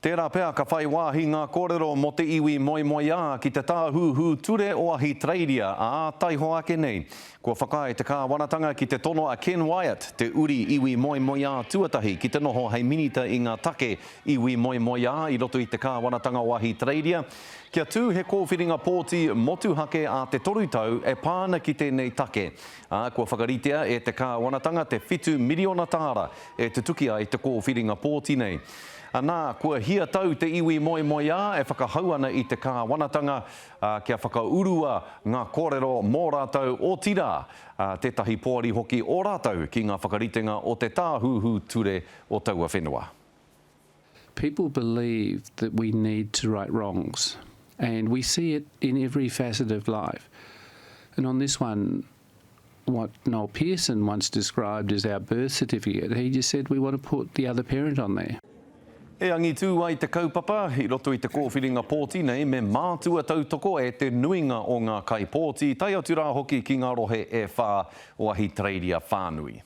Tērā pea ka whai wāhi ngā kōrero mō te iwi moemoeā ki te tāhuhu ture o Ahitereiria, ā, taihoa ake nei. Kua whakaae te kāwanatanga ki te tono a Ken Wyatt, te uri iwi moemoeā tuatahi ki te noho hei minita i ngā take iwi moemoeā i roto i te kāwanatanga o Ahitereiria, kia tū he kōwhiringa pōti motuhake ā te toru tau e pā ana ki tēnei take, ā, kua whakaritea e te kāwanatanga te whitu miriona tāra e tutuki ai te kōwhiringa pōti nei. Anā, kua hia tau te iwi moemoeā e whakahau ana i te kāwanatanga, ā, kia whakaurua ngā kōrero mō rātou, otirā, ā, tētahi poari hoki o rātou ki ngā whakaritenga o te tāhuhu ture o taua whenua. People believe that we need to right wrongs and we see it in every facet of life and on this one what Noel Pearson once described as our birth certificate, he just said we want to put the other parent on there. E angitū ai te kaupapa, i roto i te kōwhiringa pōti nei me mātua tautoko e te nuinga o ngā kaipōti, tae atu rā hoki ki ngā rohe e whā o Ahitereiria whānui.